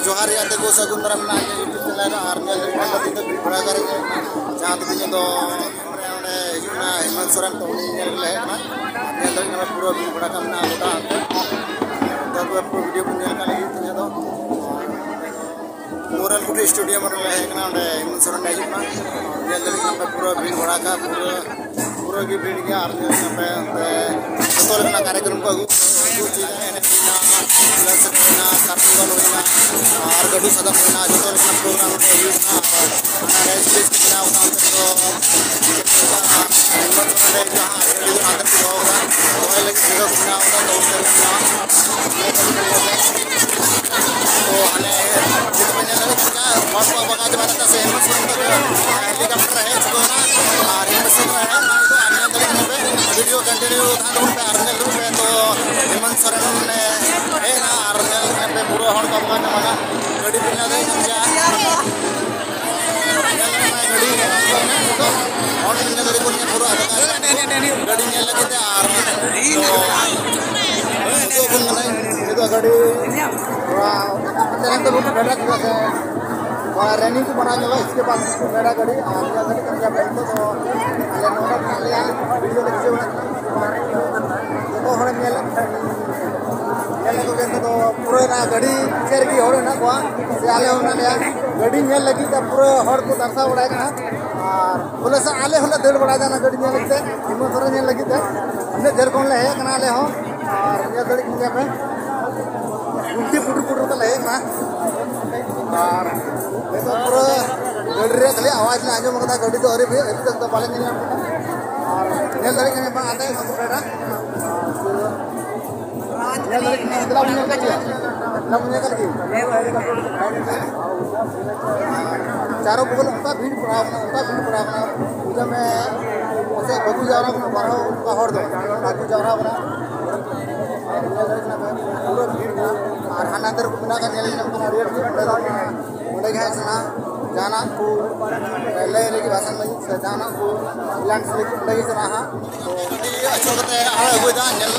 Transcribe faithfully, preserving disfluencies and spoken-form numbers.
ᱡᱚᱦᱟᱨ ᱜᱮ ᱜᱟᱛᱮ ᱠᱚ, ᱥᱟᱹᱜᱩᱱ ᱫᱟᱨᱟᱢ ᱢᱮᱱᱟᱜᱼᱟ ᱤᱧᱟᱹᱜ YouTube channel ᱨᱮ᱾ ᱟᱨ ᱧᱮᱞ ᱫᱟᱲᱮᱭᱟᱜ ᱠᱟᱱᱟ ᱛᱮᱦᱮᱧ ᱫᱚ ᱵᱷᱤᱲ ᱵᱷᱟᱲᱟ ᱠᱟᱨᱮ ᱡᱟᱦᱟᱸ ᱫᱚ ᱛᱮᱦᱮᱧ ᱫᱚ ᱚᱸᱰᱮ ᱦᱤᱡᱩᱜ ᱠᱟᱱᱟ ᱦᱮᱢᱚᱱᱛ ᱥᱚᱨᱮᱱ, ᱛᱚ ᱩᱱᱤ ᱧᱮᱞ ᱜᱮᱞᱮ ᱦᱮᱡ ᱠᱟᱱᱟ᱾ ᱟᱨ ᱧᱮᱞ ᱫᱟᱲᱮᱭᱟᱜ ᱠᱟᱱᱟ ᱯᱩᱨᱟᱹ ᱵᱷᱤᱲ ᱵᱷᱟᱲᱟ ᱠᱟᱜ ᱢᱮᱱᱟᱜᱼᱟ ᱜᱚᱴᱟ ᱦᱟᱱᱛᱮ᱾ ᱛᱚ ᱯᱩᱨᱟᱹ video ᱵᱚᱱ ᱧᱮᱞ ᱠᱟᱜ ᱞᱟᱹᱜᱤᱫ ᱛᱮᱦᱮᱧ ᱫᱚ ᱢᱳᱨᱟᱞ ᱠᱩᱴᱤ stadium ᱨᱮ ᱞᱮ ᱦᱮᱡ ᱠᱟᱱᱟ᱾ ᱚᱸᱰᱮ ᱦᱮᱢᱚᱱᱛ ᱥᱚᱨᱮᱱ ᱞᱮ ᱦᱤᱡᱩᱜ ᱠᱟᱱᱟ᱾ ᱧᱮᱞ ᱫᱟᱲᱮᱭᱟᱜ ᱠᱟᱱᱟ ᱯᱮ ᱯᱩᱨᱟᱹ ᱵᱷᱤᱲ ᱵᱷᱟᱲᱟ ᱠᱟᱜ, ᱯᱩᱨᱟᱹ ᱯᱩᱨᱟᱹ ᱜᱮ ᱵᱷᱤᱲ ᱜᱮᱭᱟ᱾ ᱟᱨ ᱧᱮᱞ ᱧᱟᱢ ᱯᱮ ᱚᱱᱛᱮ ᱡᱚᱛᱚ ᱞᱮᱠᱟᱱᱟᱜ ᱠᱟᱨᱭᱚᱠᱨᱚᱢ ᱠᱚ ᱟᱹᱜᱩ ᱟᱹᱜᱩ ᱦᱚᱪᱚᱭᱮᱫᱟ᱾ ᱮᱱᱮᱡ ᱦᱩᱭᱱᱟ, plus ᱦᱩᱭᱱᱟ, carnival ᱦᱩᱭᱱᱟ, ᱟᱨ ᱜᱟᱹᱰᱩ ᱥᱟᱫᱚᱢ ᱦᱩᱭᱱᱟ, ᱡᱚᱛᱚ ᱞᱮᱠᱟᱱᱟᱜ program ᱠᱚ ᱦᱩᱭᱩᱜ ᱠᱟᱱᱟ᱾ ᱟᱨ ᱚᱱᱟ ᱨᱮ stage ᱠᱚ ᱵᱮᱱᱟᱣ ᱠᱟᱱᱟ, ᱚᱱᱛᱮ ᱫᱚ ᱱᱤᱛᱚᱜ ᱫᱚ ᱦᱟᱸᱜ ᱜᱟᱹᱰᱤ ᱫᱚ ᱱᱟᱛᱮ ᱨᱮᱠᱚ ᱫᱚᱦᱚ ᱠᱟᱫᱟ, ᱫᱚᱦᱚᱭ ᱞᱟᱹᱜᱤᱫ ᱡᱟᱭᱜᱟ ᱠᱚ ᱵᱮᱱᱟᱣ ᱠᱟᱫᱟ᱾ ᱛᱚ ᱚᱱᱛᱮ ᱨᱮ ᱵᱮᱱᱟᱣ ᱠᱟᱫᱟ᱾ ᱛᱚ ᱦᱟᱱᱮ ᱪᱮᱫ ᱠᱚ ᱧᱮᱞ ᱫᱟᱲᱮᱭᱟᱜ ᱠᱟᱱᱟ, ᱦᱚᱲ ᱠᱚ ᱵᱟᱜᱟᱣ ᱪᱟᱵᱟ ᱠᱟᱫᱟ ᱥᱮ, ᱦᱮᱢᱚᱱᱛ ᱥᱚᱨᱮᱱ ᱫᱚ helicopter ᱨᱮ ᱦᱮᱡ ᱪᱩᱠᱟᱹᱣ ᱮᱱᱟ᱾ ᱟᱨ ᱦᱮᱢᱚᱱᱛ ᱥᱚᱨᱮᱱ ᱫᱚ ᱦᱮᱡ ᱮᱱᱟ, ᱱᱤᱛᱚᱜ ᱟᱨ ᱧᱮᱞ ᱫᱟᱲᱮᱭᱟᱜ ᱠᱟᱱᱟ ᱯᱮ, video continue ᱛᱟᱦᱮᱱ ᱛᱟᱵᱚᱱ ᱯᱮ ᱟᱨ ᱧᱮᱞ ᱨᱩᱣᱟᱹᱲ ᱯᱮ᱾ ᱛᱚ ᱦᱮᱢᱚᱱᱛ ᱥᱚᱨᱮᱱ ᱦᱮᱡ ᱮᱱᱟ ᱟᱨ ᱧᱮᱞ ᱫᱟᱲᱮᱭᱟᱜ ᱠᱟᱱᱟ ᱯᱮ, ᱯᱩᱨᱟᱹ ᱦᱚᱲ ᱠᱚ ᱵᱟᱜᱟᱣ ᱪᱟᱵᱟ ᱮᱱᱟ᱾ ᱜᱟᱹᱰᱤ ᱯᱮ ᱧᱮᱞ ᱫᱟᱲᱮᱭᱟᱜ ᱠᱟᱱ ᱜᱮᱭᱟ᱾ ᱜᱟᱹᱰᱤ ᱧᱮᱞ ᱞᱟᱹᱜᱤᱫ ᱛᱮ ᱟᱨ ᱱᱤᱛᱚᱜ ᱜᱟᱹᱰᱤ ᱛᱷᱚᱲᱟ ᱨᱮᱱᱤᱝ ᱠᱚ ᱵᱟᱲᱟᱭ ᱧᱚᱜᱟ, ᱤᱥᱠᱮ ᱵᱟᱫ ᱜᱟᱹᱰᱤ ᱟᱨ ᱱᱤᱭᱟᱹ ᱜᱟᱹᱰᱤ ᱠᱟᱱ ᱜᱮᱭᱟ᱾ ᱱᱤᱛᱚᱜ ᱫᱚ ᱟᱞᱮ ᱱᱚᱰᱮ ᱢᱮᱱᱟᱜ ᱞᱮᱭᱟ, ᱵᱷᱤᱰᱤᱭᱳ ᱞᱮ ᱠᱷᱤᱪᱟᱹᱣ ᱵᱟᱲᱟ ᱠᱟᱱᱟ᱾ ᱡᱚᱛᱚ ᱦᱚᱲᱮᱢ ᱧᱮᱞ ᱧᱮᱞ ᱞᱮᱠᱚ ᱜᱮ ᱱᱤᱛᱚᱜ ᱫᱚ ᱯᱩᱨᱟᱹ ᱚᱱᱟ ᱜᱟᱹᱰᱤ ᱯᱤᱪᱷᱮ ᱨᱮᱜᱮ ᱦᱚᱲ ᱢᱮᱱᱟᱜ ᱠᱚᱣᱟ᱾ ᱥᱮ ᱟᱞᱮ ᱦᱚᱸ ᱢᱮᱱᱟᱜ ᱞᱮᱭᱟ, ᱜᱟᱹᱰᱤ ᱧᱮᱞ ᱞᱟᱹᱜᱤᱫ ᱛᱮ ᱯᱩᱨᱟᱹ ᱦᱚᱲ ᱠᱚ ᱛᱟᱨᱥᱟᱣ ᱵᱟᱲᱟᱭ ᱠᱟᱱᱟ᱾ ᱟᱨ ᱵᱚᱞᱮ ᱥᱮ ᱟᱞᱮ ᱦᱚᱸᱞᱮ ᱫᱟᱹᱲ ᱵᱟᱲᱟᱭᱮᱫᱟ ᱚᱱᱟ ᱜᱟᱹᱰᱤ ᱧᱮᱞ ᱞᱟᱹᱜᱤᱫ ᱛᱮ, ᱦᱮᱢᱚᱱᱛ ᱥᱚᱨᱮᱱ ᱧᱮᱞ ᱞᱟᱹᱜᱤᱫ ᱛᱮ᱾ ᱩᱱᱟᱹᱜ ᱡᱷᱟᱹᱞ ᱠᱷᱚᱱ ᱞᱮ ᱦᱮᱡ ᱟᱠᱟᱱᱟ ᱟᱞᱮ ᱦᱚᱸ᱾ ᱟᱨ ᱧᱮᱞ ᱫᱟᱲᱮᱭᱟᱜ ᱠᱟᱱ ᱜᱮᱭᱟ ᱯᱮ, ᱜᱩᱱᱴᱤ ᱯᱩᱴᱩᱨ ᱯᱩᱴᱩᱨ ᱛᱮᱞᱮ ᱦᱮᱡ ᱮᱱᱟ᱾ ᱟᱨ ᱱᱤᱛᱚᱜ ᱯᱩᱨᱟᱹ ᱜᱟᱹᱰᱤ ᱨᱮᱭᱟᱜ ᱠᱷᱟᱹᱞᱤ ᱟᱣᱟᱡᱽ ᱞᱮ ᱟᱸᱡᱚᱢ ᱠᱟᱫᱟ, ᱜᱟᱹᱰᱤ ᱫᱚ ᱟᱹᱣᱨᱤ ᱟᱹᱣᱨᱤ ᱫᱚ ᱵᱟᱞᱮ ᱧᱮᱞ ᱧᱟᱢ ᱠᱟᱫᱟ᱾ ᱟᱨ ᱧᱮᱞ ᱫᱟᱲᱮᱭᱟᱜ ᱠᱟᱱ ᱜᱮᱭᱟ ᱯᱮ ᱟᱞᱮ ᱥᱟᱯᱚᱨᱴ ᱨᱮ᱾ ᱧᱮᱞ ᱫᱟᱲᱮᱭᱟᱜ ᱠᱟᱱᱟ, ᱫᱮᱞᱟ ᱵᱚᱱ ᱧᱮᱞ ᱠᱟᱜ ᱜᱮᱭᱟ, ᱫᱮᱞᱟ ᱵᱚᱱ ᱧᱮᱞ ᱠᱟᱜ ᱜᱮᱭᱟ᱾ ᱪᱟᱨᱚ ᱵᱚᱜᱚᱞ ᱚᱱᱠᱟ ᱵᱷᱤᱲ ᱯᱟᱲᱟᱣ ᱠᱟᱱᱟ, ᱚᱱᱠᱟ ᱵᱷᱤᱲ ᱯᱟᱲᱟᱣ ᱠᱟᱱᱟ, ᱵᱩᱡᱷᱟᱹᱣ ᱢᱮ᱾ ᱯᱟᱥᱮᱡ ᱵᱟᱠᱚ ᱡᱟᱣᱨᱟ ᱠᱟᱱᱟ ᱚᱠᱟ ᱨᱮᱦᱚᱸ, ᱚᱱᱠᱟ ᱦᱚᱲ ᱫᱚ ᱵᱟᱠᱚ ᱡᱟᱣᱨᱟ ᱠᱟᱱᱟ᱾ ᱯᱩᱨᱟᱹ ᱵᱷᱤᱲ ᱜᱮ᱾ ᱟᱨ ᱦᱟᱱᱟ ᱫᱷᱟᱨᱮ ᱠᱚ ᱢᱮᱱᱟᱜ ᱠᱟᱜ, ᱧᱮᱞ ᱧᱟᱢᱚᱜ ᱠᱟᱱᱟ ᱨᱮᱴ ᱜᱮ᱾ ᱚᱸᱰᱮ ᱫᱚ ᱚᱸᱰᱮ ᱜᱮ ᱦᱟᱸᱜ ᱥᱮᱱᱟ ᱡᱟᱦᱟᱱᱟᱜ ᱠᱚ ᱞᱟᱹᱭ ᱞᱟᱹᱜᱤᱫ ᱵᱷᱟᱥᱚᱱ ᱞᱟᱹᱜᱤᱫ ᱥᱮ ᱡᱟᱦᱟᱱᱟᱜ ᱠᱚ ᱞᱮᱱᱥ ᱞᱟᱹᱜᱤᱫ ᱚᱸᱰᱮ ᱜᱮ ᱪᱟᱞᱟᱜᱼᱟ ᱦᱟᱸᱜ᱾ ᱛᱚ ᱟᱹᱪᱩᱨ ᱠᱟᱛᱮ ᱟᱨᱦᱚᱸ ᱟᱹᱜᱩᱭᱮᱫᱟ ᱧᱮᱞ᱾